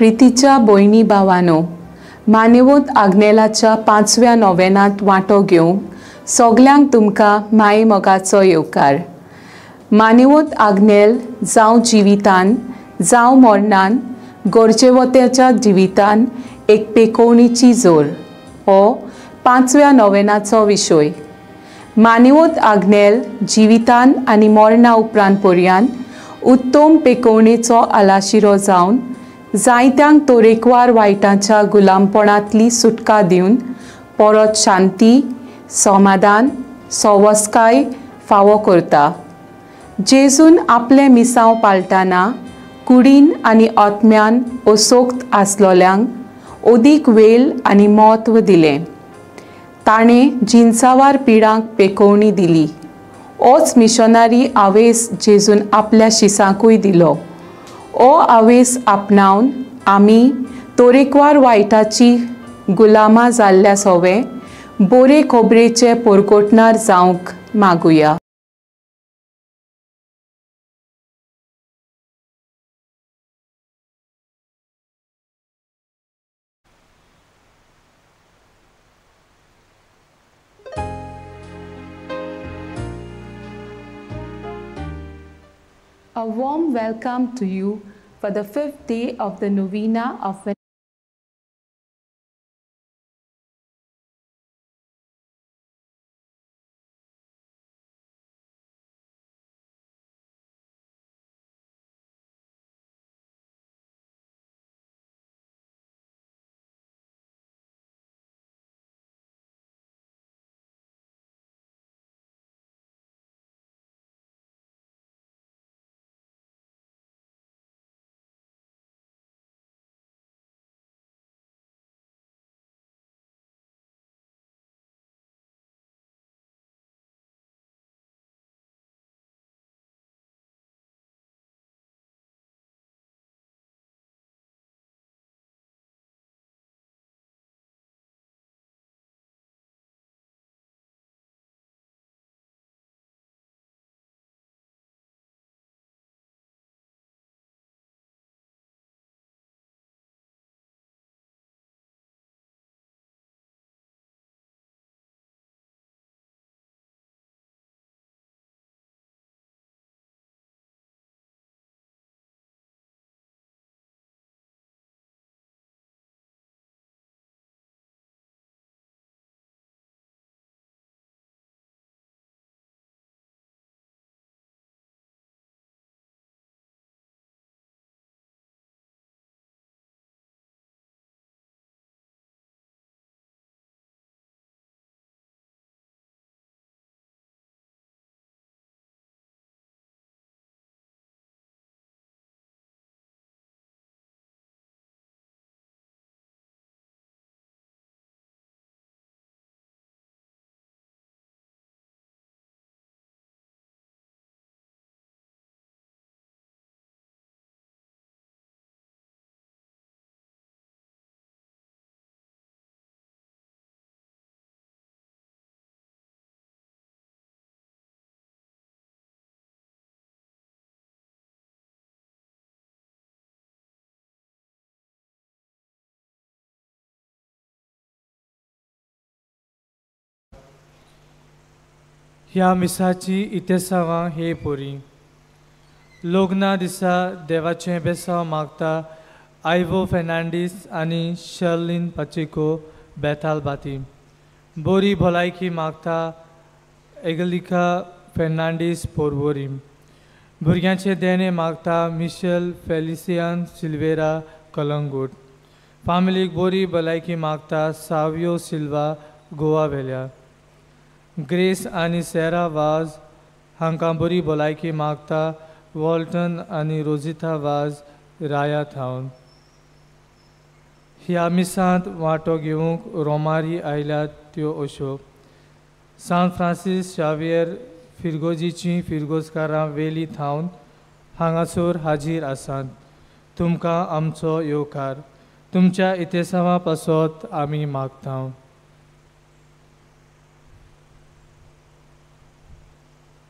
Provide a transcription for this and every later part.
प्रितीच्या भयणी भावानो, मानेवंत आग्नेलाच्या पांचव्या नोवेनांत वांटो घेवंक सगल्यांक तुमकां माये मोगाचो येवकार. मानेवंत आग्नेल जावं जिवितान जावं मरणान गरजेवत्याच्या जिवितान एक पेकोवणीची जोर हो पांचव्या नोवेनाचो विशय. मानेवंत आग्नेल जिवितान आनी मरणा उपरांत पर्यान उत्तम पेकोवणेचो आलाशिरो जावन जायत्यांक तरेकवार वायटांच्या गुलामपणांतली सुटका दिवन परत शांती, समाधान, सवस्काय फावो करता. जेजून आपलें मिसांव पाळटाना कुडीन आनी आत्म्यान असोक्त आसलोल्यांक अदीक वेल आनी म्हत्व दिलें. ताणें जिनसावार पिडांक पेकोवणी दिली. ओच मिशनरी आवेस जेजून आपल्या शिसांकूय दिलो. ओ आवेस आपणावन आमी तरेकवार वायटाची गुलामां जाल्ल्या सोवे बोरे खोबरेचे पोरकोटणार जावंक मागुया. A warm welcome to you for the fifth day of the novena of ह्या मिसाची इतिहासावां हे पोरी. लग्ना दिसा देवाचें बेसांव मागता आयवो फेर्नांडीस आनी शर्लीन पाचेको बेताल बाती. बोरी भलायकी मागता एगलिका फेर्नांडीस पोरवोरी. भुरग्यांचें देणें मागता मिशेल फेलिसियान सिल्वेरा कलंगूट. फामिलीक बोरी भलायकी मागता सावियो सिल्वा गोवा वेल्या. ग्रेस आनी सेरा वाज हांकां बरी भलायकी मागता वॉल्टन आनी रोजिता वाज राया थावन. ह्या मिसांत वांटो घेवंक रोमारी आयल्यात त्यो अश्यो: सान फ्रांसीस शावियर फिरगोजीचीं फिरगोजकारां वेली थावन हांगासर हाजीर आसात. तुमकां आमचो येवकार. तुमच्या इतिहासां पासत आमी मागता.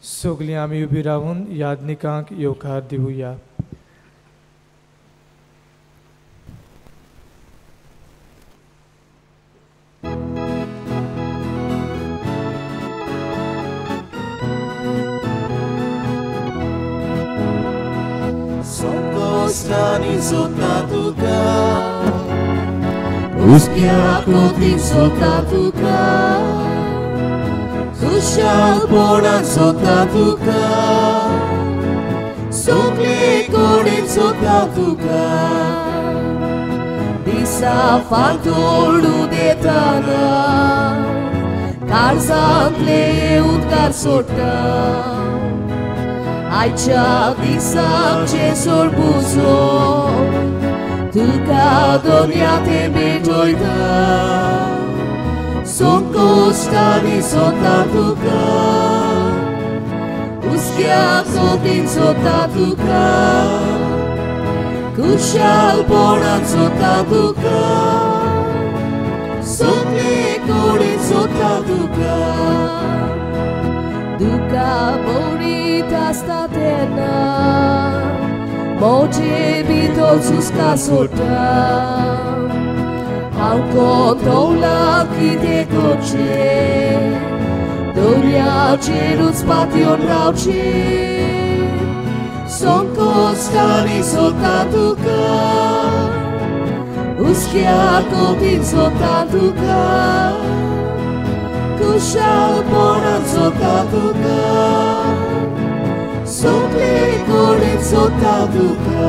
सगळीं आमी उबी रावून यादनिकांक येवकार दिवया. संकश्टांनी सोदता तुका, हुस्क्या कोतीन सोदता तुका, खुशालपणान सोदता तुका, सगळे कडेन सोदता तुका. दिसा फांतोडू देताना काळजांतले उदकार सोडटा, आयच्या दिसाक जेजूर पुजो तुका दोनया ते भेटयता. संकश्टांनी सोदता तुका, हुस्क्या कोतीन सोदता तुका, खुशालपणान सोदता तुका, सगळे कडेन सोदता तुका. दुका भरीत आसता तेन्ना म्हजे भितर सुस्का सोडटा, हांव कोंतवला कितें करचें, दर्याचेरूच पातयेवन रावचें. संकश्टांनी सोदता तुका, हुस्क्या कोतीन सोदता तुका, खुशालपणान सोदता तुका, सगळे कडेन सोदता तुका.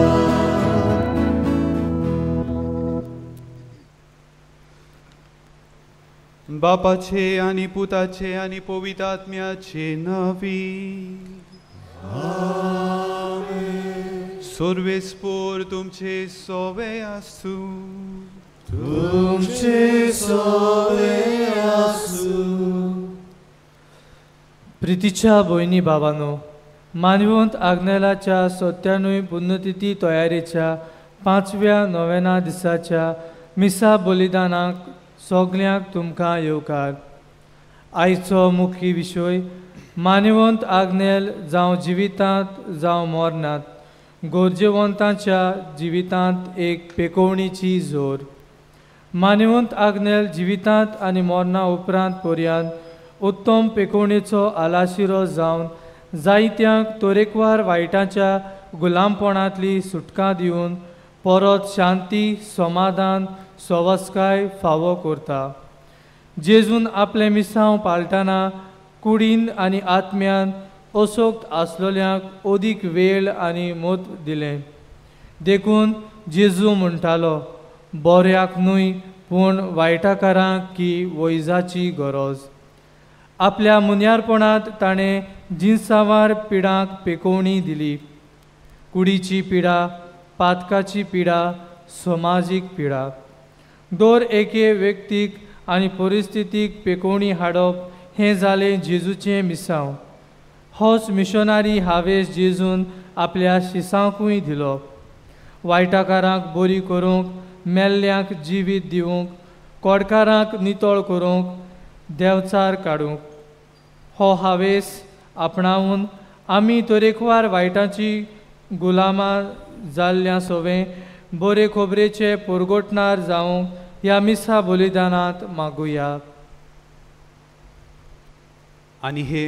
बापाचे आनी पुताचे आनी पवित्र आत्म्याचे नांवी. सर्वेस्पोर तुमचे सोवे आसूं. तुमचे सोवे आसूं. प्रितीच्या भयणी बाबानो, मानवंत आग्नेलाच्या सत्यानूय पुण्यतिथी तयारेच्या 5व्या नोवेना दिसाच्या मिसा बलिदानाक सगल्यांक तुमकां येवकार. आयचो मुख्य विशय मानवंत आग्नेल जावं जिवितांत जावं मरणांत गरजेवंतांच्या जिवितांत एक पेकोवणीची जोर. मानवंत आग्नेल जिवितांत आनी मरणा उपरांत पर्यंत उत्तम पेकोवणेचो आलाशिरो जावन जायत्यांक तरेकवार वायटाच्या गुलामपणांतली सुटका दिवन परत शांती, समाधान, सवस्काय फावो करता. जेजून आपलें मिसांव पाळटाना कुडीन आनी आत्म्यान असोक्त आसलोल्यांक अदीक वेळ आनी म्हत्व दिलें. देखून जेजू म्हणटालो, बऱ्याक न्हय पूण वायटाकारांक की वैजाची गरज. आपल्या मुन्यारपणांत ताणें जिनसांवार पिडांक पेकोवणी दिली. कुडीची पिडा, पातकाची पिडा, समाजीक पिडा. दर एके व्यक्तीक आनी परिस्थितीक पेकोवणी हाडप हें जालें जेजूचें मिसांव. होच मिशनारी हावेस जेजून आपल्या शिसांकूय दिलो. वायटाकारांक बरी करूंक, मेल्ल्यांक जिवीत दिवंक, कोडकारांक नितळ करूंक, देंवचार काडूंक. हो हावेस आपणावन आमी तरेकवार वायटाची गुलामां जाल्ल्या सोवें बरे खबरेचे परगटणार जावंक ह्या मिसा बलिदानांत मागुया. आनी हे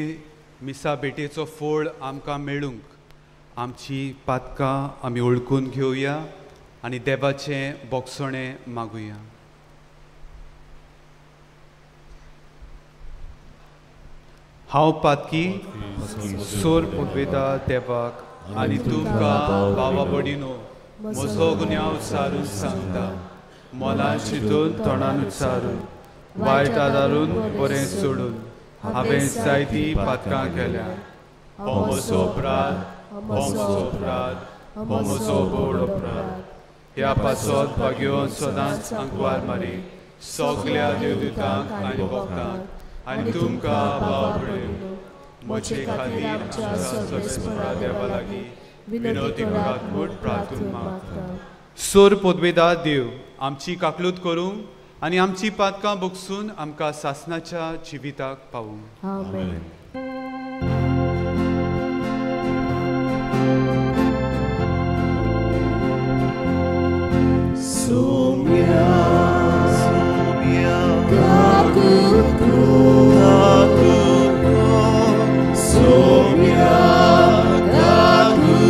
मिसा भेटेचो फोळ आमकां मेळूंक आमची पातकां आमी वळखून घेवया आनी देवाचें बोगसणें मागुया. हांव पातकी सोर पुडवेता देवाक आनी तुमकां बाबा बडिनो म्हजो गुन्यांव सारून सांगता. मनान चिंतून तोंडान उच्चारून वायट आदारून बरें सोडून हांवें जायतीं पातकां केल्या. हो म्हजो अपराध, हो म्हजो अपराध, हो म्हजो व्हड अपराध. ह्या पासत भाग्योवन सदांच आंकवार मारी सगल्या देवदूतांक आनी भक्तांक आनी तुमकां भाव पडयो म्हजे खातीर आमच्या सर्वेस्परा देवा लागीं विनवती करात म्हूण प्रार्थना मागता. सोर पोदवेदा देव आमची काकलूत करूंक आनी आमची पातकां भोगसून आमकां सासणाच्या जिविताक पावूंक. आमेन. Soumya, Soumya, Kakutku, Kakutku, Soumya, Kakutku.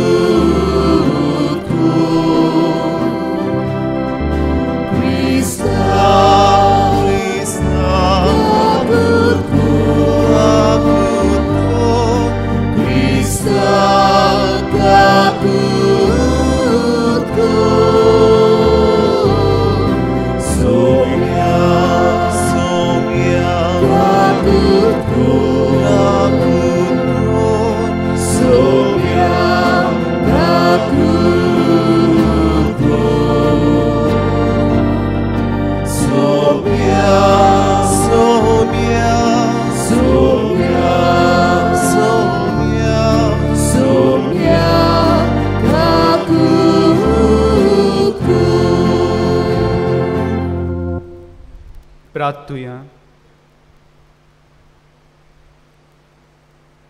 प्रार्थुया.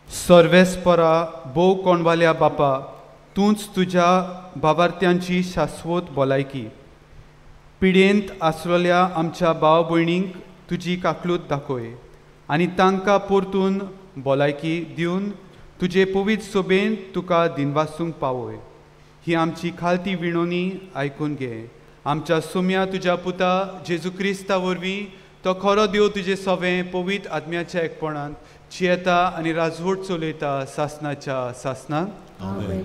सर्वेस्परा भोव कोणवाल्या बापा, तूंच तुज्या बाबार्थ्यांची शाश्वत भलायकी. पिडेंत आसलेल्या आमच्या भाव भयणींक तुजी काकलूत दाखय आनी तांकां परतून भलायकी दिवन तुजे पवित्र सोबेन तुका दिनवासूंक पावय. ही आमची खालती विणोनी आयकून घे. आमच्या सोम्या तुज्या पुता जेजू क्रिस्ता वरवीं तो खरो देव तुजे सवें पवित्र आत्म्याच्या एकपणांत जियेता आनी राजवट चलयता सासनाच्या सासनाक. आमेन.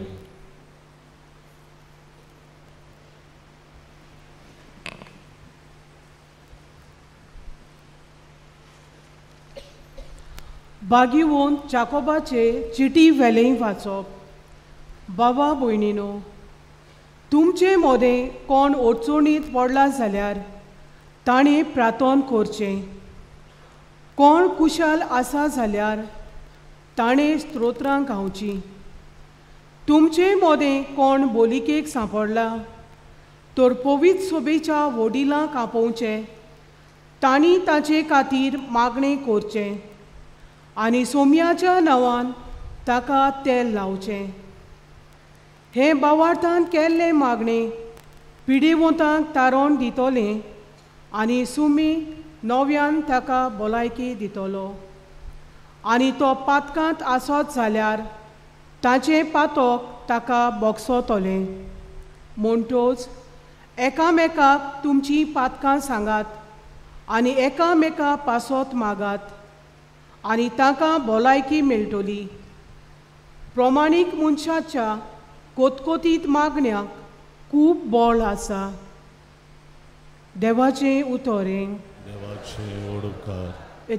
बागीवोन जाकोबाचे चिटी वेलें वाचप. बाबा भयणीनो, तुमचे मोदें कोण अडचणींत पडला जाल्यार ताणें प्रार्थना करचें. कोण कुशाल आसा जाल्यार ताणें स्तोत्रां गावचीं. तुमचे मोदें कोण बोलिकेक सांपडला तर पवित्र सोबेच्या वडिलांक आपोवचें, तांणी ताचे खातीर मागणें करचें आनी सोम्याच्या नांवान ताका तेल लावचें. हें बावार्थान केल्लें मागणें पिडेवंतांक तारोण दितलें आनी सुमी नव्यान ताका भलायकी दितलो. आनी तो पातकांत आसत जाल्यार ताचें पातक ताका बोगसतलें. म्हणटोच एकामेकाक तुमचीं पातकां सांगात आनी एकामेका पासत मागात आनी तांकां भलायकी मेळटली. प्रमाणीक मनशाच्या कोतकोतीत मागण्याक खूब बळ आसा. देवाचें उतर हें.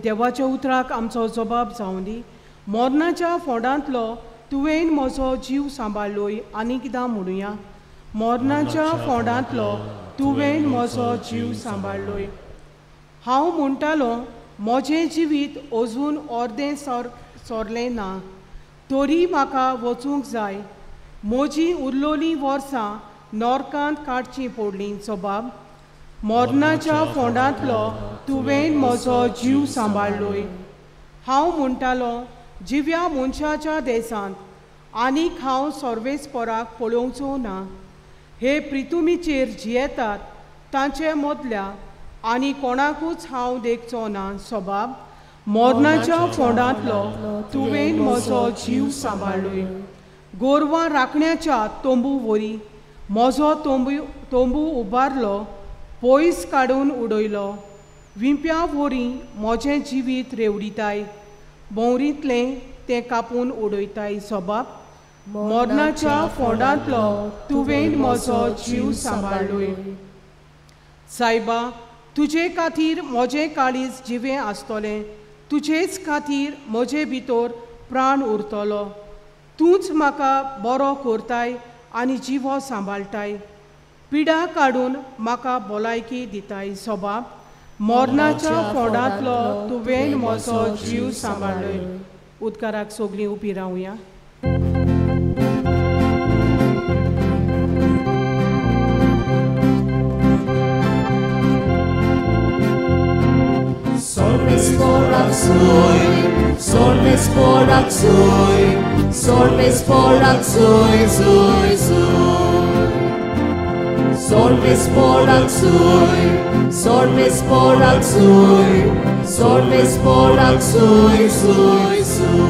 देवाच्या उतराक आमचो जबाब जावं दी. मरणाच्या फोंडांतलो तुवें म्हजो जीव सांबाळ्ळोय. आनी कितें म्हणुया? मरणाच्या फोंडांतलो तुवें म्हजो जीव सांबाळ्ळोय. हांव म्हणटालो म्हजें जिवीत अजून अर्दें सरलें ना, तरी म्हाका वचूंक जाय. म्हजी उरलोलीं वर्सां नॉर्कांत काडचीं पडलीं. जबाब मरणाच्या फोंडांतलो तुवें म्हजो जीव सांबाळ्ळोय. हांव म्हणटालो जिव्या मनशाच्या देशांत आनीक हांव सर्वेस्पराक पळोवचो ना. हे प्रितुमीचेर जियेतात तांचे मदल्या आनी कोणाकूच हांव देखचो ना. सबाब मरणाच्या फोंडांतलो तुवें म्हजो जीव सांबाळ्ळोय. गोरवां राखण्याच्या तंबू वरी म्हजो तंबू उबारलो, पयस काडून उडयलो. विंप्या वरी म्हजें जिवीत रेवडिताय, भोंवरींतलें तें कापून उडयताय. सबाब मरणाच्या फोंडांतलो तुवें म्हजो जीव सांबाळ्ळोय. सायबा, तुजे खातीर म्हजें काळीज जिवें आसतलें, तुजेच खातीर म्हजे भितर प्राण उरतलो. तूंच म्हाका बरो करताय आनी जिवो सांबाळटाय, पिडा काडून म्हाका भलायकी दिताय. सबाब मरणाच्या फोंडांतलो तुवें म्हजो जीव सांबाळ्ळोय. उदकाराक सगळीं उबी रावया. Solves por solves por sui sui sui. Solves por sui, solves por sui, solves por sui sui sui.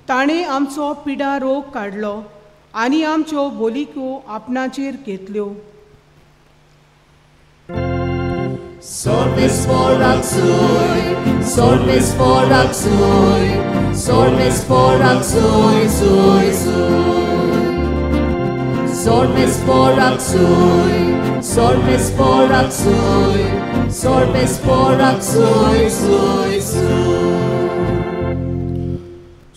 ताणें आमचो पिडा रोग काडलो आनी आमच्यो बोलिक्यो आपणाचेर घेतल्यो. Solves por sui, solves por sui, solves por sui sui sui. Solves por sui, solves por sui, solves por sui sui sui.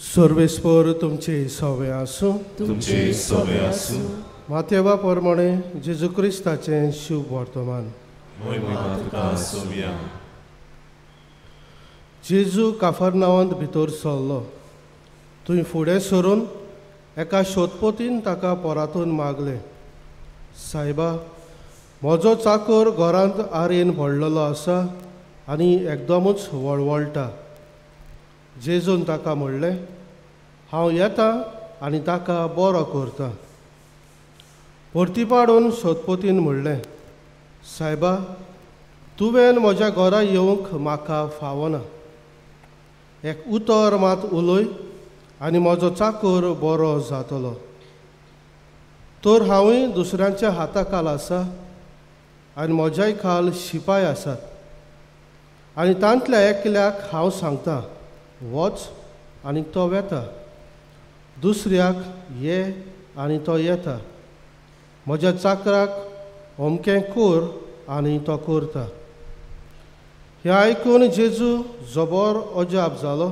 सर्वेस्पर तुमचे सवे आसूं. तुमचे सवे आसूं. मातेवा प्रमाणे जेजू क्रिस्ताचें शुभ वर्तमान. जेजू काफरनावांत भितर सरलो. थंय फुडें सरून एका शोधपोतीन ताका परातून मागलें, सायबा, म्हजो चाकर घरांत आरेन पडलेलो आसा आनी एकदमूच वळवळटा. जेजून ताका म्हणलें, हांव येता आनी ताका बरो करता. परतीपाडून सोदपोतीन म्हणलें, सायबा, तुवें म्हज्या घरा येवंक म्हाका फावना. एक उतर मात उलय आनी म्हजो चाकर बरो जातलो. तर हांवूय दुसऱ्यांच्या हाता खाल आसा आनी म्हज्याय खाल शिपाय आसात आनी तांतल्या एकल्याक हांव सांगता, वच, आनी तो वेता. दुसऱ्याक ये, आनी तो येता. म्हज्या चाकराक अमकें कर, आनी तो करता. हें आयकून जेजू जबर अजाप जालो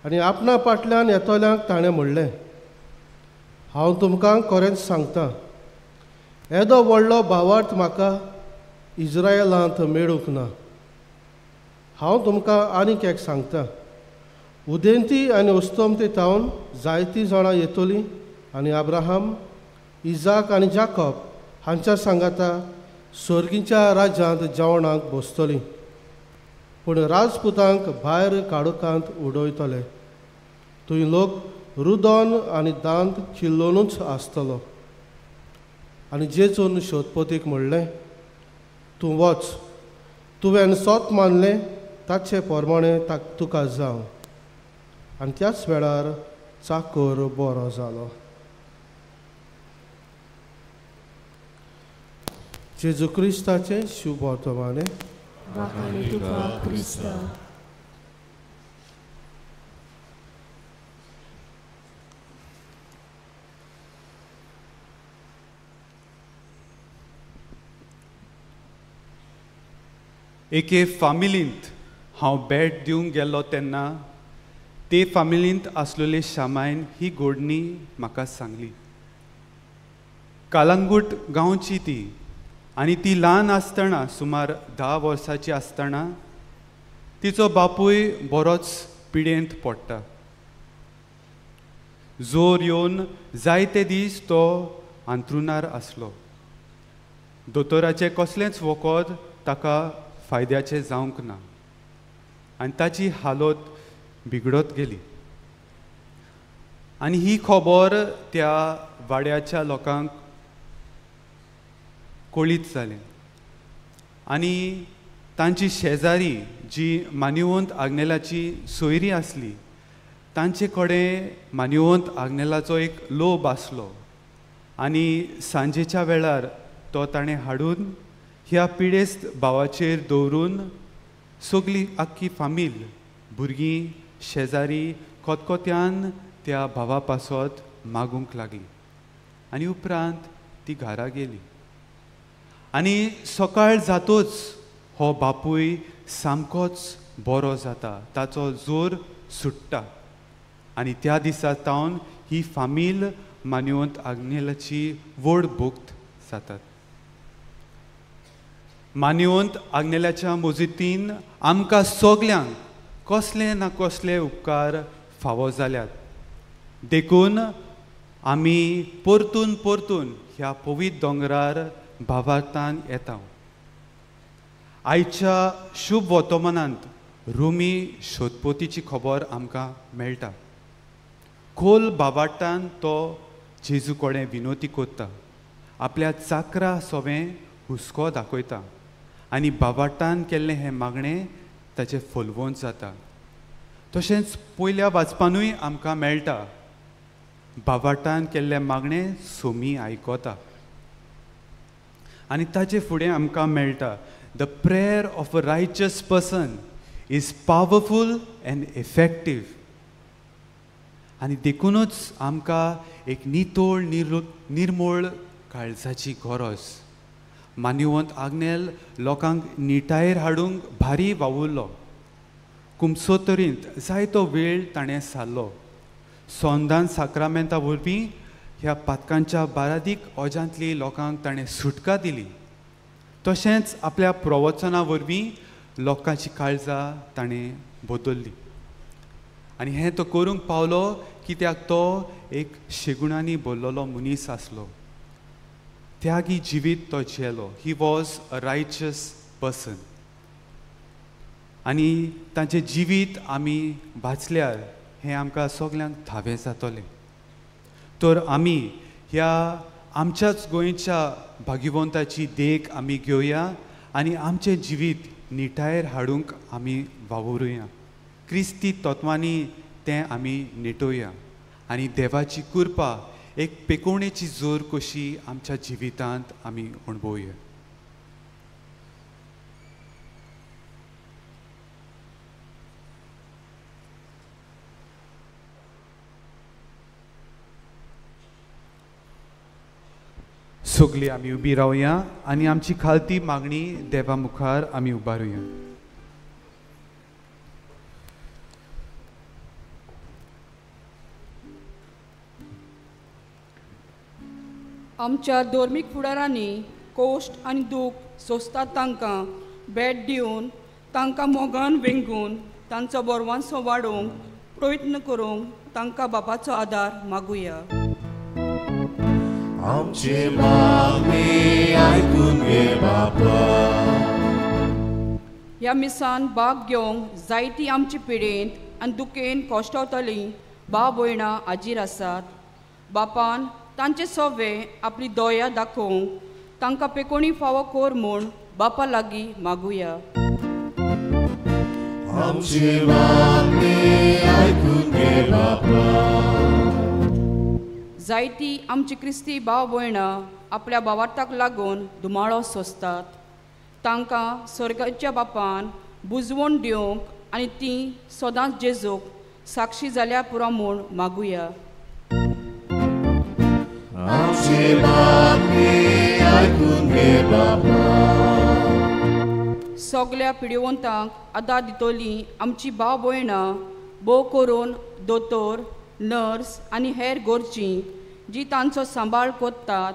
आनी आपणा फाटल्यान येतल्यांक ताणें म्हणलें, हांव तुमकां खरेंच सांगता, येदो व्हडलो भावार्थ म्हाका इज्रायलांत मेळूंक ना. हांव तुमकां आनीक एक सांगता, उदेंती आनी अस्तमते थावन जायतीं जाणां येतलीं आनी अब्राहम, इजाक आनी जाकब हांच्या सांगाता सर्गीच्या राज्यांत जेवणाक बसतलीं, पूण राजपुतांक भायर काडुकांत उडयतले. थंय लोक रुदन आनी दांत चिल्लोनूच आसतलो. आनी जेजून शोधपोतीक म्हणलें, तूं वच, तुवें सत मानलें ताचे प्रमाणे तुका जावं. आनी त्याच वेळार चाकर बरो जालो. जेजू क्रिस्ताचें शुभ वर्तमाने. एके फामिलींत हांव भेट दिवंक गेल्लो तेन्ना ते फामिलींत आसलेले शामायन ही गोडणी म्हाका सांगली. कालांगूट गांवची ती आनी ती ल्हान आसतना, सुमार 10 वर्सांची आसतना तिचो बापूय बरोच पिडेंत पडटा. जोर येवन जायते दीस तो अंथरुणार आसलो. दोतोराचें कसलेंच वखद ताका फायद्याचें जावंक ना आनी ताची हालत बिगडत गेली. आनी ही खबर त्या वाड्याच्या लोकांक कळीत जालें आनी तांची शेजारी जी मान्यवंत आग्नेलाची सोयरी आसली तांचे कडेन मान्यवंत आग्नेलाचो एक लोब आसलो आनी सांजेच्या वेळार तो ताणें हाडून ह्या पिडेस्त भावाचेर दवरून सगली आख्खी फामील, भुरगीं, शेजारी कोतकोत्यान त्या भावा पासत मागूंक लागली आनी उपरांत ती घरा गेली. आनी सकाळ जातोच हो बापूय सामकोच बरो जाता, ताचो जोर सुट्टा आनी त्या दिसा तावन ही फामील मान्यवंत आग्नेलाची व्हड भोक्त जातात. मान्यवंत आग्नेलाच्या मजतीन आमकां सगल्यांक कसले ना कसले उपकार फावो जाल्यात, देखून आमी परतून परतून ह्या पवित्र दोंगरार भावार्थान येता. आयच्या शुभ वर्तमानांत रोमी शोधपोतीची खबर आमकां मेळटा. खोल भावार्थान तो जेजू कडेन विनोती करता, आपल्या चाकरा सोवें हुस्को दाखयता आनी भावार्थान केल्लें हें मागणें ताचें फलवंत जाता. तशेंच पयल्या वाचपानूय आमकां मेळटा, भावार्थान केल्लें मागणें सोमी आयकता. आनी ताचे फुडें आमकां मेळटा, the prayer of a righteous person is powerful and effective. आनी देखूनच आमकां एक नितळ निर्मळ काळजाची गरज. मान्यवंत आग्नेल लोकांक निटायेर हाडूंक भारी वावुरलो. कुमसोतरींत जायतो वेळ ताणें सारलो. सोंदान साक्रामेंता वरवीं ह्या पातकांच्या बारादीक ओजांतली लोकांक ताणें सुटका दिली. तशेंच आपल्या प्रवचना वरवीं लोकांची काळजां ताणें बदल्ली. आनी हें तो करूंक पावलो कित्याक तो एक शेगुणांनी भरलेलो मनीस आसलो. त्यागी जिवीत तो झेलो. He was a righteous person. आनी तांचें जिवीत आमी वाचल्यार हें आमकां सगल्यांक थावें जातलें. तर आमी ह्या आमच्याच गोंयच्या भाग्यवंताची देख आमी घेवया आनी आमचें जिवीत निटायेर हाडूंक आमी वावुरुया. क्रिस्ती तत्वांनी तें आमी निटोवया आनी देवाची कृपा एक पेकोवणेची जोर कशी आमच्या जिवितांत आमी अणभवया. सगळीं आमी उबी रावया आनी आमची खालती मागणी देवा मुखार आमी उबारुया. आमच्या धर्मीक फुडारांनी कोश्ट आनी दूख सोंसतात तांकां भेट दिवन तांकां मोगान वेंगून तांचो बरवांसो वाडोवंक प्रयत्न करूंक तांकां बापाचो आदार मागुया. आमचे मागणी आयकून घे बापा. ह्या मिसान भाग घेवंक जायती आमची पिडेंत आनी दुखेन कश्टवतलीं भाव भयणां हाजीर आसात. बापान तांचे सवे आपली दया दाखोवंक तांकां पेकोणी फावो कर म्हूण बापा लागीं मागुया. आमची मागणी आयकून घे बापा. जायती आमची क्रिस्ती भाव भयणां आपल्या भावार्थाक लागून धुमाळो सोंसतात. तांकां स्वर्गाच्या बापान बुजवण दिवंक आनी तीं सदांच जेजूक साक्षी जाल्या पुरो म्हूण मागुया. आमची मागणी आयकून घे बापा. सगल्या पिडेवंतांक आदार दितली आमची भाव भयणां भोव करून दोतोर, नर्स आनी हेर गोरची जी तांचो सांबाळ करतात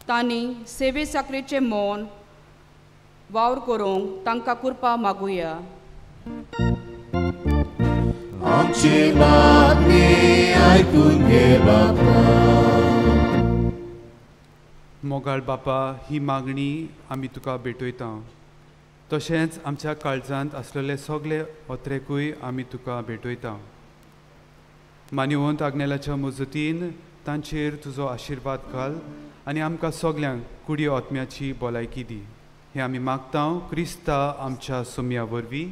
तांणी सेवे साकरेचें मन वावर करूंक तांकां कृपा मागुया. आमची मागणी आयकून घे बापा. मोगाळ बापा, ही मागणी आमी तुका भेटयता. तशेंच आमच्या काळजांत आसलेले सगळे ओत्रेकूय आमी तुका भेटयता. मान्यवंत आग्नेलाच्या मजतीन तांचेर तुजो आशिर्वाद घाल आनी आमकां सगल्यांक कुडी आत्म्याची भलायकी दी. हें आमी मागता क्रिस्ता आमच्या सोम्या वरवीं.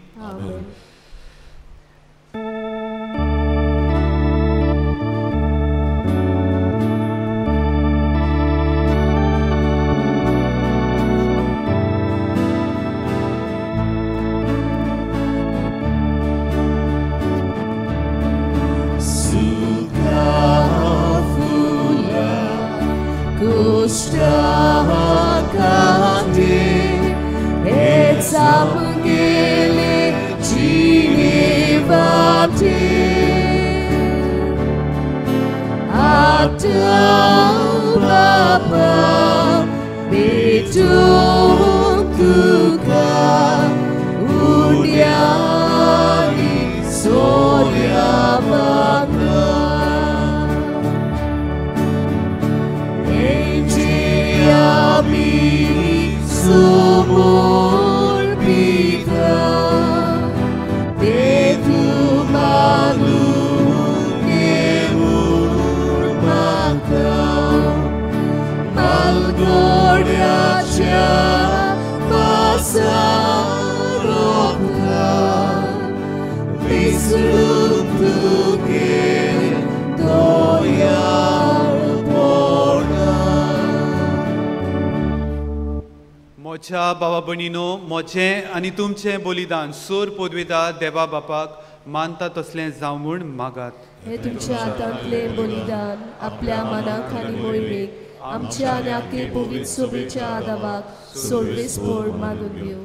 म्हज्या बाबा भयणीनो, म्हजें आनी तुमचें बलिदान सोर पदवेता देवा बापाक मानता तसलें जावं म्हूण मागात. हे तुमच्या हातांतलें बलिदान आपल्या मनाक आनी मोहिमेक आमच्या आनी आखे पवित्र सोबेच्या आदावाक सोडवेस्पण मानून घेवं.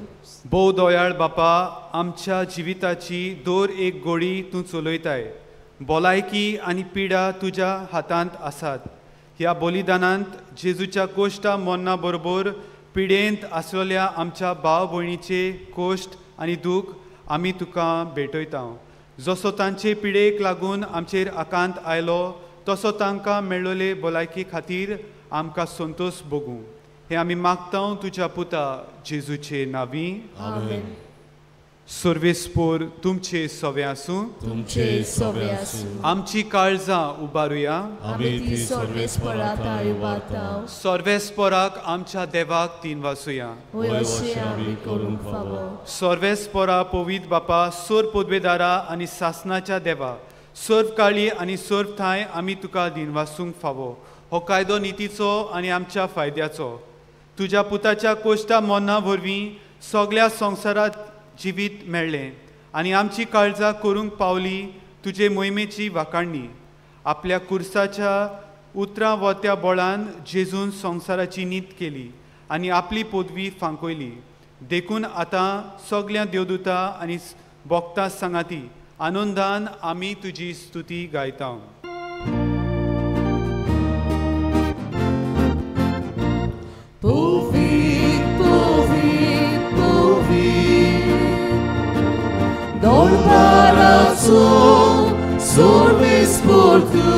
भोव दयाळ बापा, आमच्या जिविताची दर एक गोडी तूं चलयताय. भलायकी आनी पिडा तुज्या हातांत आसात. ह्या बलिदानांत जेजूच्या कोश्टा मरणा बरोबर पिडेंत आसलेल्या आमच्या भाव भयणीचे कोश्ट आनी दूख आमी तुका भेटयता. जसो तांचे पिडेक लागून आमचेर आकांत आयलो तसो तांकां मेळ्ळले भलायकी खातीर आमकां संतोश भोगूं. हें आमी मागता तुज्या पुता जेजूचे नांवी. आमेन. सर्वेस्पोर तुमचे सवे आसूं. तुमचे सवे आसूं. आमची काळजां उबारुया. आमी ती सर्वेस्परा थांय उबारता. सर्वेस्पराक आमच्या देवाक तीन वासुया. होय अशें आमी करूंक फावो. सर्वेस्परा पवित्र बापा, सोर पदवेदारा आनी सासनाच्या देवा, सर्व काळी आनी सर्व थांय आमी तुका दिनवासूंक फावो. हो कायदो नितीचो आनी आमच्या फायद्याचो. तुज्या पुताच्या कोश्टा मोन्ना वरवीं सगळ्या संवसारांत जिवीत मेळ्ळें आनी आमची काळजां करूंक पावली तुजे मोहिमेची वाखाणणी. आपल्या कुर्साच्या उतरां वत्या बळान जेजून संवसाराची नीत केली आनी आपली पदवी फांकयली. देखून आतां सगळ्या देवदूता आनी भक्तां सांगाती आनंदान आमी तुजी स्तुती गायता. Sorvespor tu,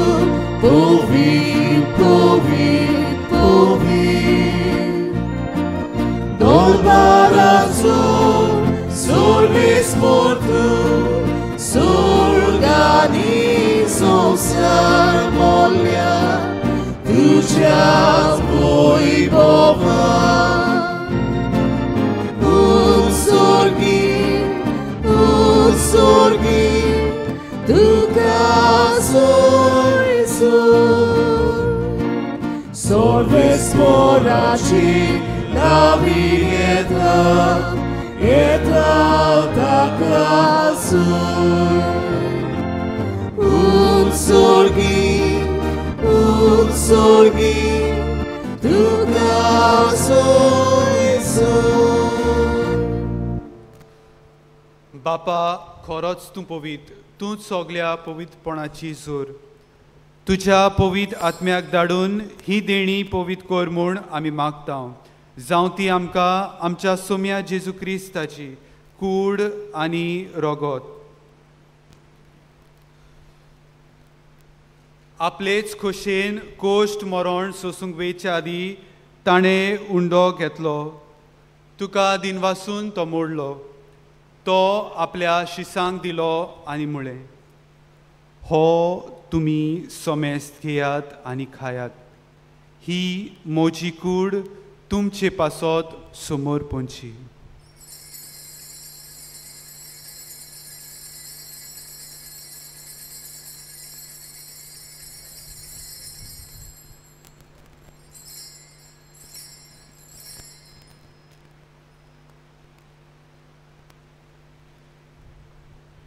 povit, povit, povit. Dolbarazo, sorvespor tu, sorgani sonsar molja, tuđa vojbova. Unsorgi, unsorgi, tuka soy sorvesporači navijeta eta taka soy unsorgi unsorgi tuka soy. बापा, खरोच तूं पवित्र, तूं सगल्या पवित्रपणाची जोर. तुज्या पवित्र आत्म्याक धाडून ही देणी पवित्र कर म्हूण आमी मागता. जावं ती आमकां आमच्या सोम्या जेजू क्रिस्ताची कूड आनी रोगोत. आपलेच खोशेन कोश्ट मरण सोसूंक वेच्या आदीं ताणें उंडो घेतलो, तुका दिनवासून तो मोडलो, तो आपल्या शिसांक दिलो आनी म्हळें, हो तुमी समेस्त घेयात आनी खायात, ही म्हजी कूड तुमचे पासत समोर पोंची.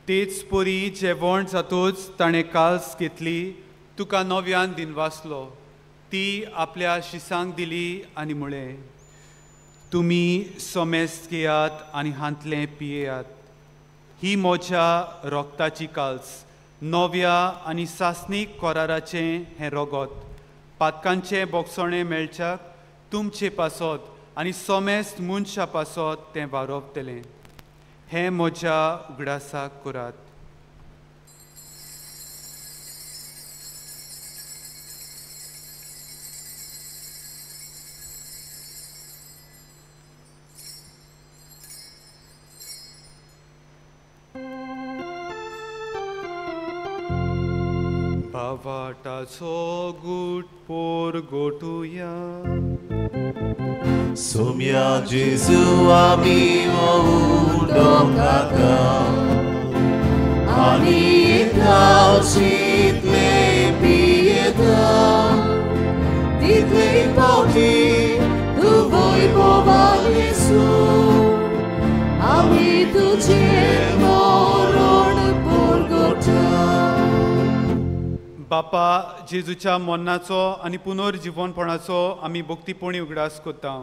तेच परी जेवण जातूच ताणें काल्स घेतली, तुका नव्यान दिनवासलो, ती आपल्या शिसांक दिली आनी म्हळें, तुमी समेस्त घेयात आनी हांतलें पियेयात, ही म्हज्या रोगताची काल्स, नव्या आनी सासणीक कराराचें हें रोगत, पातकांचें बोगसणें मेळच्याक तुमचे पासत आनी समेस्त मनशा पासत तें वारोवतलें. हें म्हज्या उगडासाक करात. भावाटाचो गूट पोर गोटुया. सोम्या जेजू आमी उंडो खाता आनी तितले पियेता, तितले पावटी तूं वैभवान येसू, आमी तुजें मरण परगटा. बापा, जेजूच्या मरणाचो आनी पुनर्जिवनपणाचो आमी भक्तीपणी उगडास करता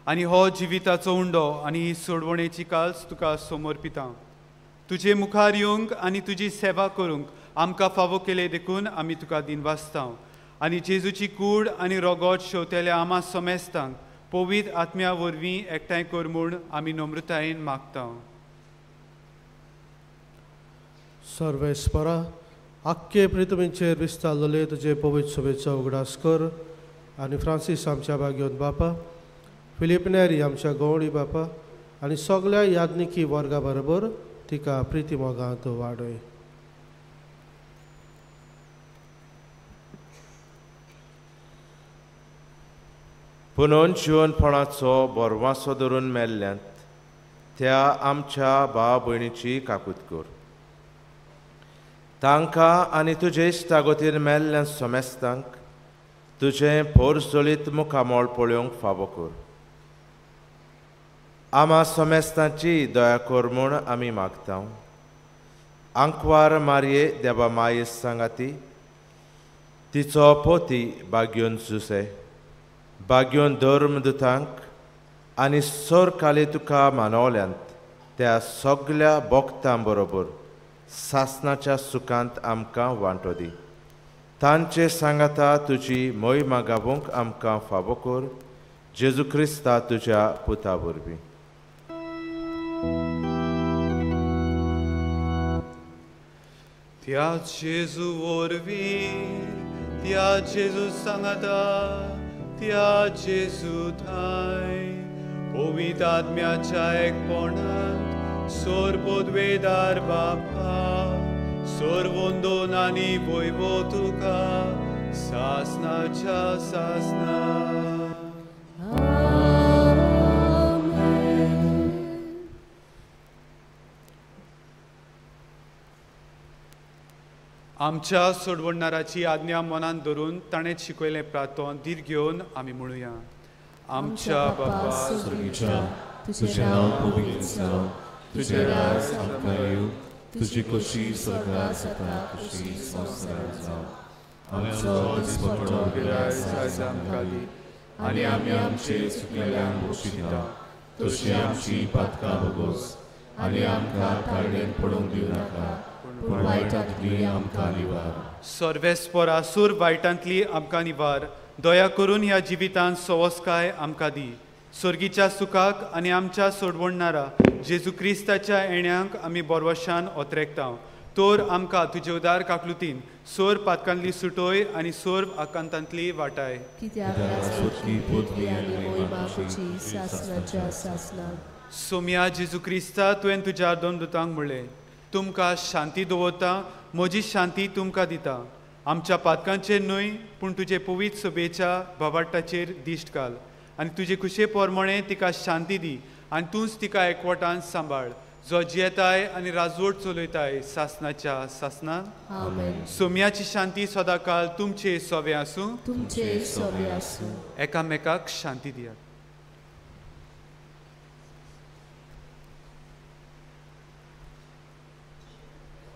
आनी हो जिविताचो उंडो आनी ही सोडवणेची काल्स तुका समर्पिता. तुजे मुखार येवंक आनी तुजी सेवा करूंक आमकां फावो केले देखून आमी तुका दिनवासता आनी जेजूची कूड आनी रोगोट शेवतेल्या आमा समेस्तांक पवित्र आत्म्या वरवीं एकठांय कर म्हूण आमी नम्रतायेन मागता. सर्वेस्परा, आख्खे प्रितमीचेर विस्तारलेले तुजे पवित्र सभेचो उगडास कर आनी फ्रांसीस आमच्या भाग्योन बापा फिलीप नेरी आमच्या गवळी बापा आनी सगळ्या याज्ञिकी वर्गा बरोबर तिका प्रिती मोगांत वाडय. पुनून जिवनपणाचो बरवासो धरून मेल्ल्यांत त्या आमच्या भाव भयणीची काकूत कर. तांकां आनी तुजे इश्टागतीन मेल्ल्या समेस्तांक तुजें पोरजोलीत मुखामळ पळोवंक फावो कर. आमा समेस्तांची दया कर म्हूण आमी मागता. आंकवार मारये देवा माये सांगाती तिचो पोती बाग्योन जुसे बाग्योन धर्मदुतांक आनी सरकाली तुका मानवल्यांत त्या सगल्या बोगतां बरोबर सासनाच्या सुखांत आमकां वांटो दी. तांचे सांगाता तुजी मोहिमा गावोवंक आमकां फावो कर. जेजू क्रिस्ता तुज्या पुता वरवीं. त्या जेजू वरवीं, त्या जेजू सांगाता, त्या जेजू थांय पवित्र आत्म्याच्या एकपणांत सोरपोदवेदार बापा सोरवंदोन आनी वैभव तुका सासनाच्या सासना. आमच्या सोडवणाराची आज्ञा मनान धरून ताणें शिकयलें प्रार्थना धीर घेवन आमी म्हणुया. आमच्या बापा स्वर्गीच्या, तुजें नांव पवित्र जावं, तुजें राज आमकां येवं, तुजी खोशी स्वर्गांत जाता तशी संवसारांत जावं. आमचो दिसपट्टो गिरायस आयज आमकां दी आनी आमी आमचे चुकलेल्यांक बक्षिता तशी आमची पातकां भोगोस आनी आमकां ताळणेन पडूंक दिवं नाका पूण वायटांतली आमकां निवार. सर्वेस्परा सूर वायटांतली आमकां निवार. दया करून ह्या जिवितांत सवस्काय आमकां दी. स्वर्गीच्या सुखाक आनी आमच्या सोडवणणारा जेजू क्रिस्ताच्या येण्यांक आमी बोरवशान ओतरेकता. तर आमकां तुजे उदार काकलुतीन सोर पातकांतली सुटोय आनी सोर आकांतांतली वाटाय. सोम्या जेजू क्रिस्ता, तुवें तुज्या दोन दुतांक म्हणलें, तुमकां शांती दवरता, म्हजी शांती तुमकां दिता. आमच्या पातकांचेर न्हय पूण तुजे पवित्र सभेच्या भावार्ताचेर दिश्ट घाल आनी तुजे खुशे प्रमाणे तिका शांती दी आनी तूंच तिका एकवटान सांबाळ, जो जियेताय आनी राजवट चलयताय सासनाच्या सासनान. सोम्याची शांती सदांकाळ तुमचे सोवे आसूं. तुमचे सोवे आसूं. एकामेकाक शांती दियात.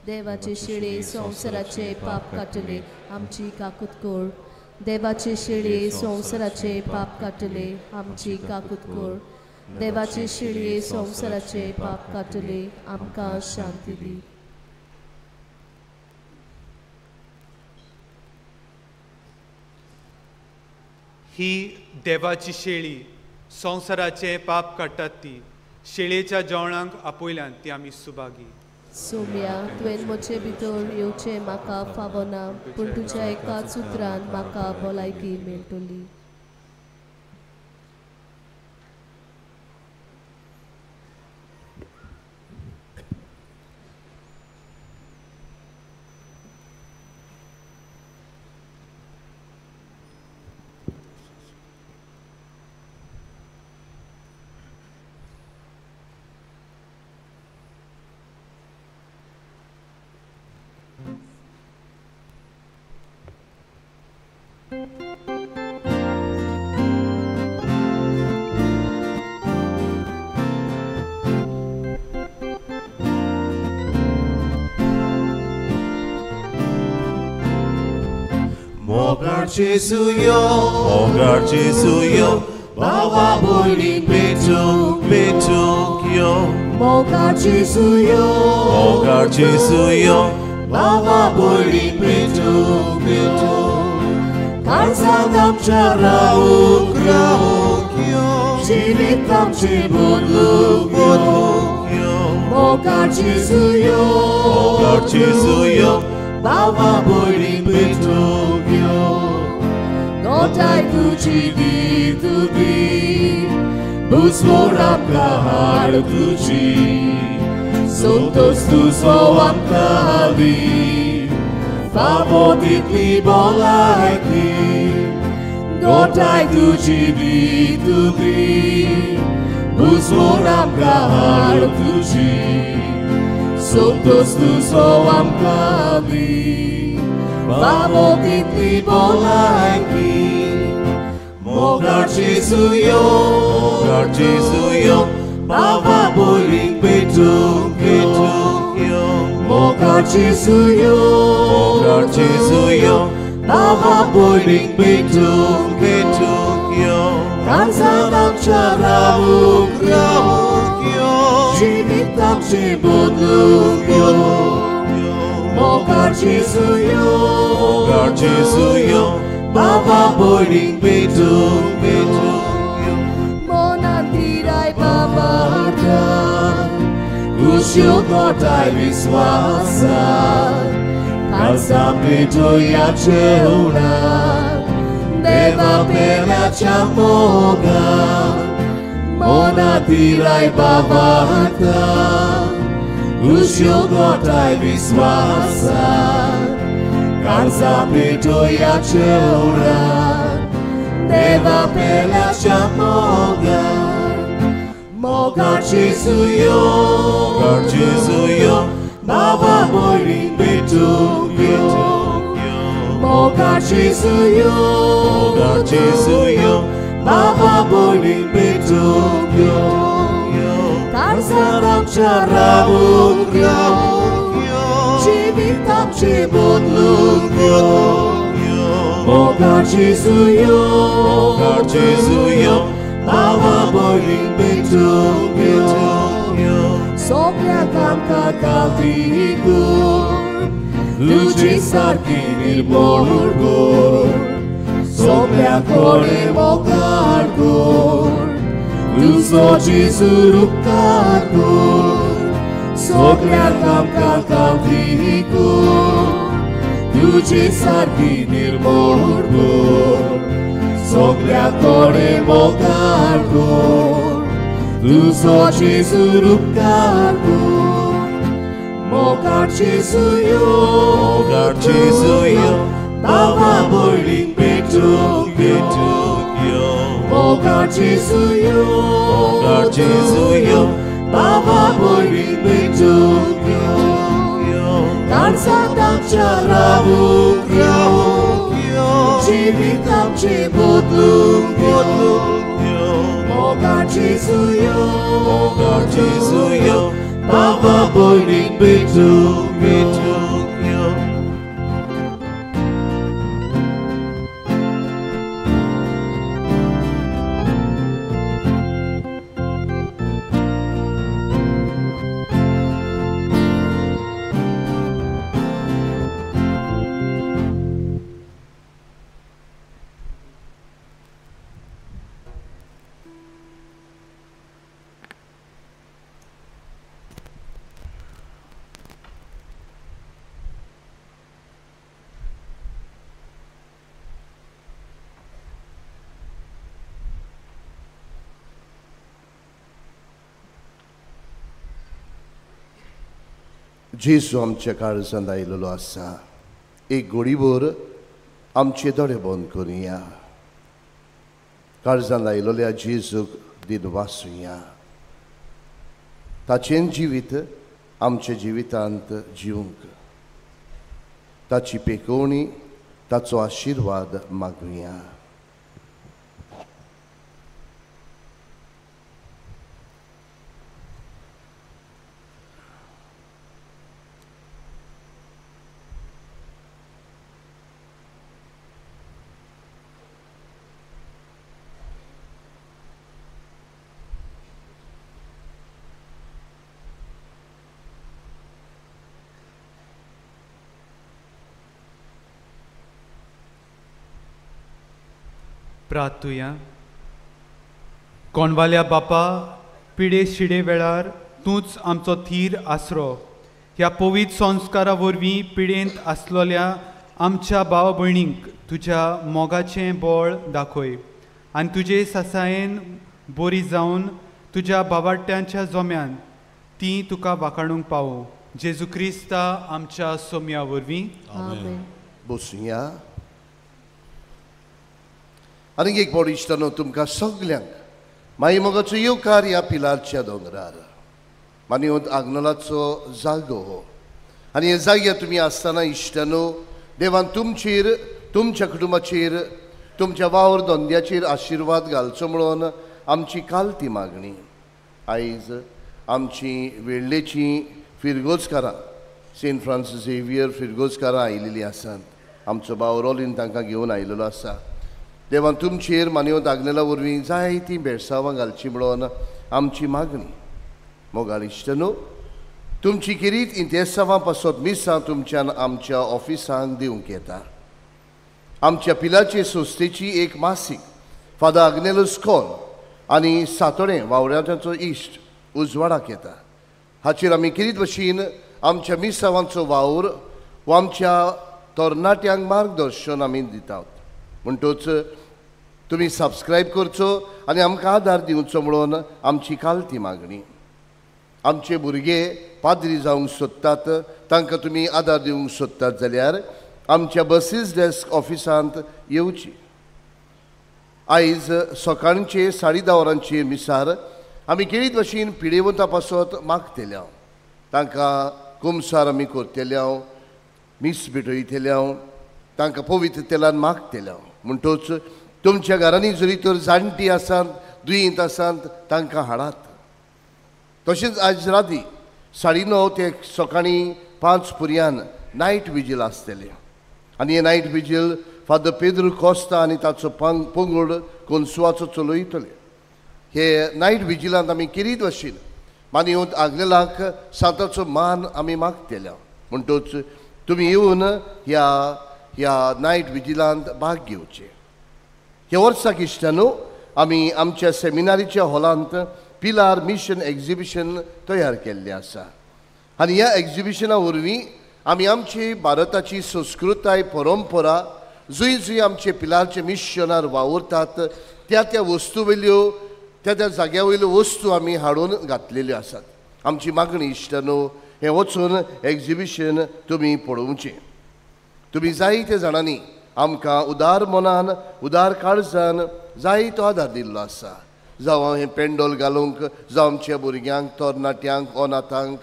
देवाचे शेळे संवसाराचे पाप काडटले आमची काकूत कर. देवाचे शेळे संवसाराचे पाप काडटले आमची काकूत कर. देवाचे शेळे संवसाराचे पाप काडटले आमकां शांती दी. ही देवाची शेळी संवसाराचे पाप काडटात ती शेळयेच्या जेवणाक आपयल्यान ती आमी सुभागी. सोम्या, तुवें म्हजे भितर येवचें म्हाका फावना, पूण तुज्या एकाच उतरान म्हाका भलायकी मेळटली. Mogar Jesu yo, Mogar Jesu yo, Bawa boli petuk petuk yo. Mogar Jesu yo, Mogar Jesu yo, Bawa boli petuk petuk. Kansang amcha rauk rauk yo, Jivit amche bodluk bodluk yo. Mogar Jesu yo, Mogar Jesu yo, Bawa boli petuk yo. Gotay tuji di tubi, बुजवण आमकां हाड तुजी संतोष तुजो आमकां दी फावो तितली भलायकी गोठाय तुजी दितली बुजवण आमकां हाड तुजी संतोष तुजो आमकां दी फावो तितली भलायकी मोगाळ जेजू यो मोगाळ जेजू यो बाबा बोलींक पेटूंक यो मोगाळ जेजू यो मोगाळ जेजू यो बाबा बोलींक पेटूंक यो काळजांत आमच्या रावूंक यो जिवीत आमचें बदलूंक यो मोगाळ जेजू यो मोगाळ जेजू यो बाबा बोलींक पेटूंक यो मनांत थिराय बाबा हाडटा खुश्यो गोठाय विस्वासान काळजां पेटोवया जेवणाक देवा पेल्याच्या मोगान मनांत थिराय बाबा हाडटा खुश्यो गोठाय विस्वासान काळजां पेटोवया जेवणाक देवा पेल्याच्या मोगान मोगाळ जेजू यो मोगाळ जेजू यो बाबा बोलींक पेटूंक यो मोगाळ जेजू यो मोगाळ जेजू यो बाबा बोलींक पेटूंक यो काळजांत आमच्या रावूंक यो जिवीत आमचें बदलूंक यो मोगाळ जेजू यो मोगाळ जेजू यो बाबा बोलींक पेटूंक यो सगळ्याक आमकां खात्री कर तुजी सारकी निर्मोळ कर सगळ्या कडेन मोगाळ कर तुजो जेजू उपकार कर सगळ्याक आमकां खात्री कर तुजी सारकी निर्मोळ कर सगळ्या कडेन मोगाळ कर तुजो जेजू उपकार कर मोगाळ जेजू यो मोगाळ जेजू यो बाबा बोलींक पेटूंक यो मोगाळ जेजू यो मोगाळ जेजू यो बाबा बोलींक पेटूंक यो काळजांत आमच्या रावूंक यो जिवीत आमचें बदलूंक यो मोगाळ जेजू यो मोगाळ जेजू यो बाबा बोलींक पेटूंक यो जेजू आमच्या काळजांत आयिल्लो आसा. एक घडीभर आमचे दोळे बंद करुया. काळजांत आयिल्ल्या जेजूक दिनवासुया. ताचें जिवीत आमच्या जिवितांत जिवंक ताची पेकोवणी ताचो आशिर्वाद मागुया. प्रार्थुया. कोणवाल्या बापा, पिडे शिडे वेळार तूंच आमचो थीर आसरो. ह्या पवित्र संस्कारा वरवीं पिडेंत आसलेल्या आमच्या भाव भयणींक तुज्या मोगाचें बळ दाखय आनी तुजे सासायेन बरी जावन तुज्या बाबाट्यांच्या जोम्यान ती तुका वाखाणूंक पावो. जेजू क्रिस्ता आमच्या सोम्या वरवीं. आमेन. बसुया. आनीक एक फावट इश्टानो तुमकां सगल्यांक माई मोगाचो येवकार ह्या पिलारच्या दोंगरार. मानवत आग्नेलाचो जागो हो आनी हे जाग्यार तुमी आसतना इश्टानो देवान तुमचेर, तुमच्या कुटुंबाचेर, तुमच्या वावर धंद्याचेर आशिर्वाद घालचो म्हणून आमची कालती मागणी. आयज आमची वेळ्ळेची फिरगोजकारां, सेंट फ्रांसीस झेवियर फिरगोजकारां आयिल्लीं आसात. आमचो भाव रोलीन तांकां घेवन आयिल्लो आसा. देवान तुमचेर मानवत आग्नेला वरवीं जायतीं बेळसावां घालचीं म्हणून आमची मागणी. मोगाळ इश्टानो, तुमची खेरीत इंतेसांवां पासत मिसां तुमच्यान आमच्या ऑफिसांक दिवंक येता. आमच्या पिलाचे संस्थेची एक मासीक फादर आग्नेलस कोन आनी सातोडें वावराट्यांचो इश्ट उजवाडाक येता. हाचेर आमी खेरीत भशेन आमच्या मिसावांचो वावर वा आमच्या तरणाट्यांक मार्गदर्शन आमी दितात. म्हणटच तुमी सबस्क्रायब करचो आनी आमकां आदार दिवचो म्हणून आमची कालती मागणी. आमचे भुरगे पाद्री जावंक सोदतात, तांकां तुमी आदार दिवंक सोदतात जाल्यार आमच्या बसीस डेस्क ऑफिसांत येवची. आयज सकाळचे 10:30 वरांचेर मिसार आमी खेरीत भशेन पिडेवंता पासत मागतले, तांकां कुमसार आमी करतले, मीस भेटयतले, तांकां पवित्र तेलान मागतले. म्हणटच तुमच्या घरांनी जरी तर जाणटी आसात, दुयेंत आसात, तांकां हाडात. तशेंच आज राती 9:30 ते सकाळीं 5 पुरयान नायट विजील आसतलें आनी हें night vigil father Pedro Costa आनी ताचो पंगड कोन्सुवाचो चलयतले. हे नायट विजिलांत आमी खेरीत भशेन मानवत आग्नेलाक सांताचो मान आमी मागतले. म्हणटच तुमी येवन ह्या ह्या नायट विजिलांत भाग घेवचे. ह्या वर्साक इश्टानो आमी आमच्या सेमिनारीच्या हॉलांत पिलार मिशन एक्झिबिशन तयार केल्लें आसा आनी ह्या एक्झिबिशना वरवीं आमी आमची भारताची संस्कृताय, परंपरा, जंय जंय आमचे पिलारचे मिशनार वावुरतात त्या त्या वस्तू वयल्यो, त्या त्या जाग्या वयल्यो वस्तू आमी हाडून घातलेल्यो आसात. आमची मागणी इश्टानो हें वचून एक्झिबिशन तुमी पळोवचें. तुमी जायते जाणांनी आमकां उदार मनान, उदार काळजान जायतो आदार दिल्लो आसा. जावं हें पेंडोल घालूंक, जावं आमच्या भुरग्यांक, तरणाट्यांक, अनाथांक,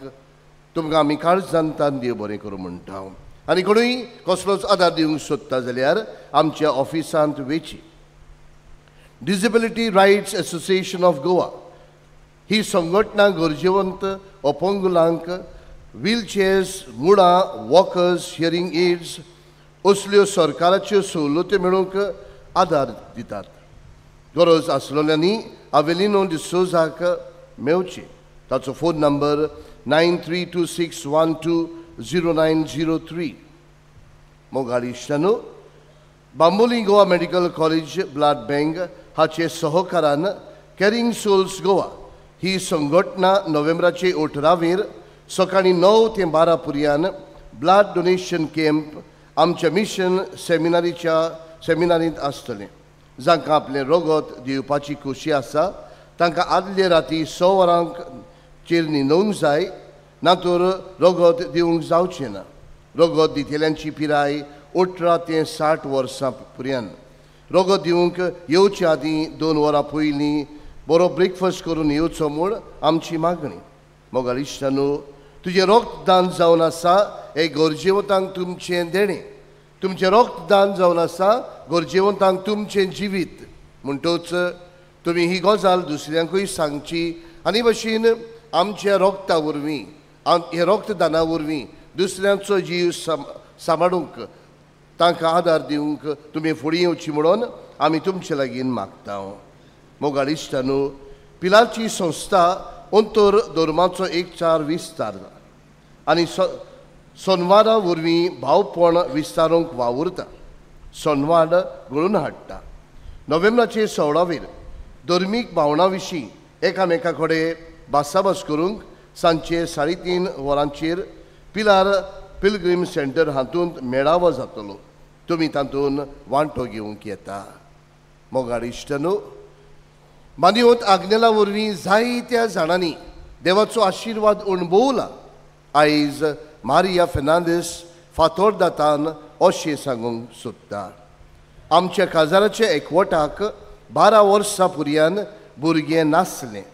तुमकां आमी काळजान तान देव बरें करूं म्हणटा. आनी कोणूय कसलोच आदार दिवंक सोदता जाल्यार आमच्या ऑफिसांत वेची. Disability rights association of Goa ही संघटना गरजेवंत अपंगुलांक व्हीलचेअर्स, मुळां, वॉकर्स, हियरींग एड्स असल्यो सरकाराच्यो सवलत्यो मेळोवंक आदार दितात. गरज आसलेल्यांनी आवेलिनो डिसोजाक मेळचें. ताचो फोन नंबर 9326120903. मोगाळ इश्टानो, Bambolim Goa medical college blood bank हाचे सहकारान कॅरिंग सोल्स गोवा ही संघटना नोव्हेंबराचे 18 सकाळीं 9 ते 12 पुरयान ब्लड डोनेशन कॅम्प आमच्या मिशन सेमिनारींत आसतलें. जांकां आपलें रगत दिवपाची खोशी आसा तांकां आदले राती 6 वरांक चेर न्हिदोवंक जाय, ना तर रगत दिवंक जावचें ना. रगत दितल्यांची पिराय 18 ते 60 वर्सां पर्यंत. रगत दिवंक येवचे आदीं 2 वरां पयलीं बरो ब्रेकफास्ट करून येवचो म्हूण आमची मागणी. मोगाळ इश्टानो, तुजें रक्तदान जावन आसा हे गरजेवंतांक तुमचें देणें, तुमचें रक्तदान जावन आसा गरजेवंतांक तुमचें जिवीत. म्हणटच तुमी ही गजाल दुसऱ्यांकूय सांगची आनी भशेन आमच्या रक्ता वरवीं, हे रक्तदाना वरवीं दुसऱ्यांचो जीव सांबाळूंक, तांकां आदार दिवंक तुमी फुडें येवची म्हणून आमी तुमचे लागीं मागता. मोगाळ इश्टानो, पिलारची संस्था अंतर धर्माचो एकचार विस्तार आनी सनवारा वरवीं भावपण विस्तारूंक वावुरता, सनवार घडोवन हाडटा. नोव्हेंबराचे 16 धर्मीक भावनां विशीं एकामेका कडेन भासाभास करूंक सांजचे 3:30 वरांचेर पिलार पिलग्रीम सेंटर हातूंत मेळावो जातलो. तुमी तातूंत वांटो घेवंक येता. मोगाळ इश्टानो, मानवत आग्नेला वरवीं जायत्या जाणांनी देवाचो आशिर्वाद अणभवला. आयज मारिया फेर्नांदीस फातोर्दातान अशें सांगूंक सोदता. आमच्या काजाराच्या एकवटाक 12 वर्सां पुर्यान भुरगें नासलें.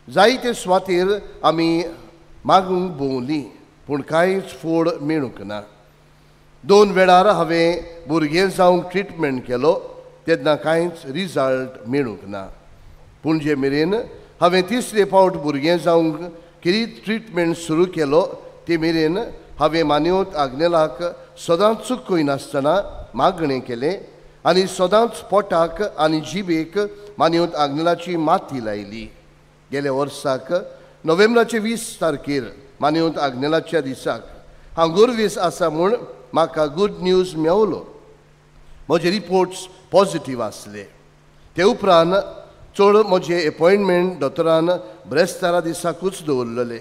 जायते सुवातेर आमी मागूंक भोंवलीं पूण कांयच फोड मेळूंक ना. 2 वेळार हांवें भुरगें जावंक ट्रिटमेंट केलो तेन्ना कांयच रिजल्ट मेळूंक ना. पूण जे मेरेन हांवें तिसरे फावट भुरगें जावंक कितें ट्रिटमेंट सुरू केलो ते मेरेन हांवें मानवत आग्नेलाक सदांच चुकयनासतना मागणें केलें आनी सदांच पोटाक आनी जिबेक मानवत आग्नेलाची माती लायली. गेल्या वर्साक नोव्हेंबराचे 20 तारखेर मानवत आग्नेलाच्या दिसाक हांव गोरवेस आसा म्हूण म्हाका गूड न्यूज मेवलो. म्हजे रिपोर्ट्स पॉजिटीव आसले. ते उपरांत चड म्हजें एपॉयंटमेंट दोतोरान ब्रेस्तारा दिसाकूच दवरलेले.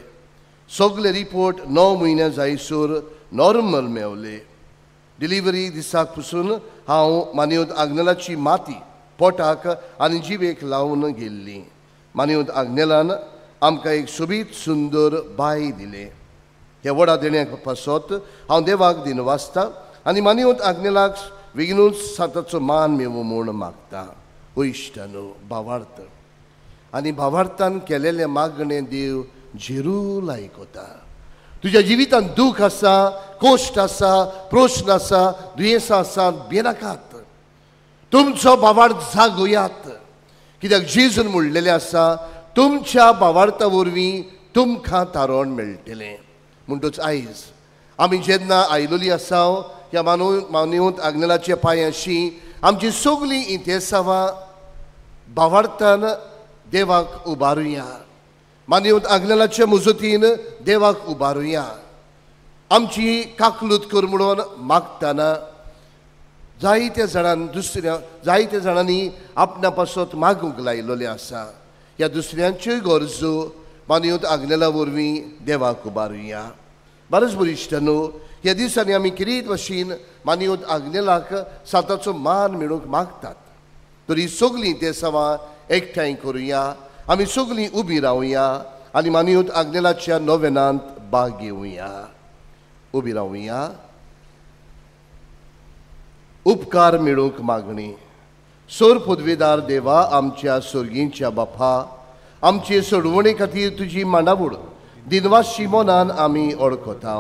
सगळे रिपोर्ट 9 म्हयने जायसर नॉर्मल मेवले. डिलिव्हरी दिसाक पसून हांव मानवत आग्नेलाची माती पोटाक आनी जिबेक लावन गेल्ली. मानवत आग्नेलान आमकां एक सोबीत सुंदर बाय दिलें. ह्या व्हडा देण्याक पासत हांव देवाक दिनवासता आनी मानवत आग्नेलाक बेगीनूच सांताचो मान मेवूं म्हूण मागता. इश्टानो, भावार्थ आनी भावार्थान केलेलें मागणें देव झेरू लायकता. तुज्या जिवितांत दूख आसा, कोश्ट आसा, प्रश्न आसा, दुयेंसां आसा, भियेनाकात. तुमचो भावार्थ जागोयात. कित्याक जेजून म्हणलेलें आसा, तुमच्या भावार्था वरवीं तुमकां तारण मेळटलें. म्हणटच आयज आमी जेन्ना आयलोली आसा ह्या मानवत आग्नेलाच्या पांयांशी आमची सगळीं इतिहासावां भावार्थान देवाक उबारुया. मानवत आग्नेलाच्या मुजतीन देवाक उबारुया. आमची काकलूत कर म्हणून मागतना जायत्या जाणां दुसऱ्या जायत्या जाणांनी आपणा पासत मागूंक लायलेलें आसा. ह्या दुसऱ्यांच्योय गरजो मानवत आग्नेला वरवीं देवाक उबारुया. बरेच बरिश्टानो, ह्या दिसांनी आमी किरीत भशेन मानवत आग्नेलाक सांताचो मान मेळूंक मागतात. तरी सगळीं देसावां एकठांय करुया, आमी सगळीं उबी रावया आनी मानवत आग्नेलाच्या नोवेनांत भाग घेवया. उबी रावया. उपकार मेळूंक मागणी. सोर पदवेदार देवा, आमच्या सोर्गींच्या बापा, आमचे सोडवणे खातीर तुजी मांडावळ दिनवाशी मनान आमी ओळखता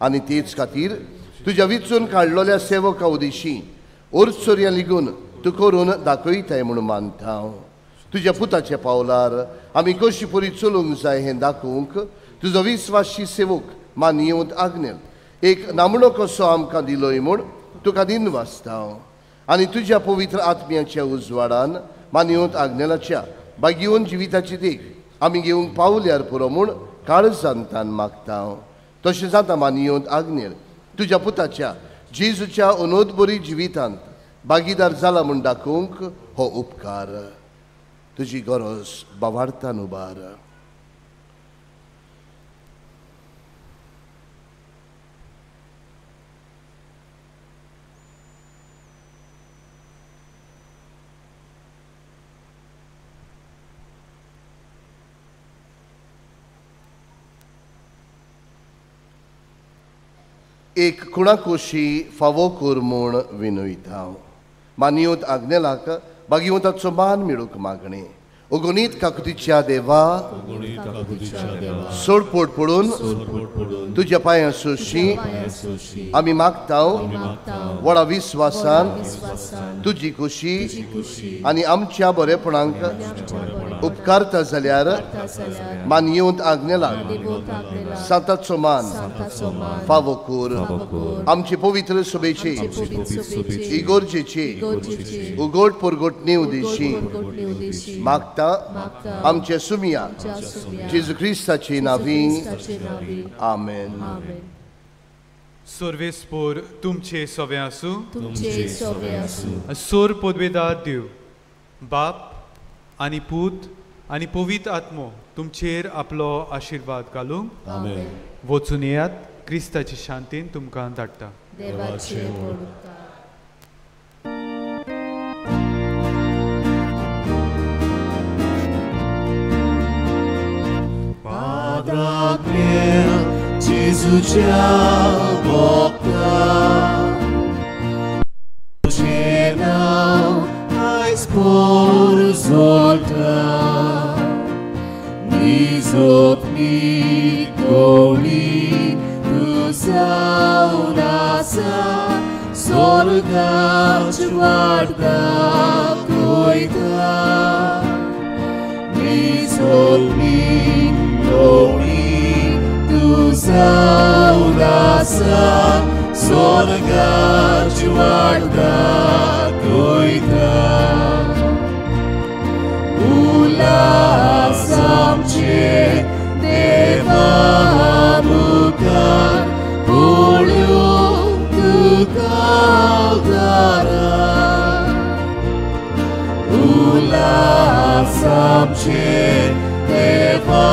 आनी तेच खातीर तुज्या विचून काडलेल्या सेवका उदेशी ओरचोरया लिगून तूं करून दाखयताय म्हूण मानता. तुज्या पुताच्या पावलार आमी कशी परी चलूंक जाय हें दाखोवंक तुजो विस्वाशी सेवक मानयेवंत आग्नेल एक नामणो कसो आमकां दिलोय म्हूण तुका दिनवासता. आनी तुज्या पवित्र आत्म्याच्या उजवाडान मानयेवंत आग्नेलाच्या बागेवन जिविताची देख आमी घेवंक पावल्यार पुरो म्हूण काळजांतान मागता. तशें जाता मानयेवंत आग्नेल तुज्या पुताच्या जेजूच्या अनोदबरी जिवितांत भागीदार जाला म्हूण दाखोवंक हो उपकार. तुजी गरज भावार्थान उबार. एक कुणाकोशी फावो कर म्हूण विनयता. मानयेवंत आग्नेलाक बागेवंताचो मान मेळूंक मागणें. अगणीत काकुतीच्या देवा, सोडपोट पडून तुज्या पांयां सोशी आमी मागता. व्हडा विस्वासान तुजी खोशी आनी आमच्या बरेपणाक उपकारता जाल्यार मानयेवंत आग्नेलाक सांताचो मान फावो कर. आमचे पवित्र सभेचे इगोर्जेचे उगोट परगोट नेवदेशी मागता. आमचे सुमिया जेजू क्रिस्ताचे नांवी, आमेन. सर्वेस्पोर तुमचे सवे आसूं. सोर पदवेदार देव बाप आनी पूत आनी पवित्र आत्मो तुमचेर आपलो आशिर्वाद घालूंक. वचून येयात. क्रिस्ताची शांतीन तुमकां धाडटा. आग्नेल जेजूच्या वखदान तुजें नांव आयज पोरजोळटा निजोपनी गोडी तूं जावन आसा स्वर्गाची वाट दाखयता निजोपनी गोडी तूं जावन आसा स्वर्गाची वाट दाखयता उल्हास आमचे देवा मुखार पळोवंक तुका उदारान उल्हास आमचे देवा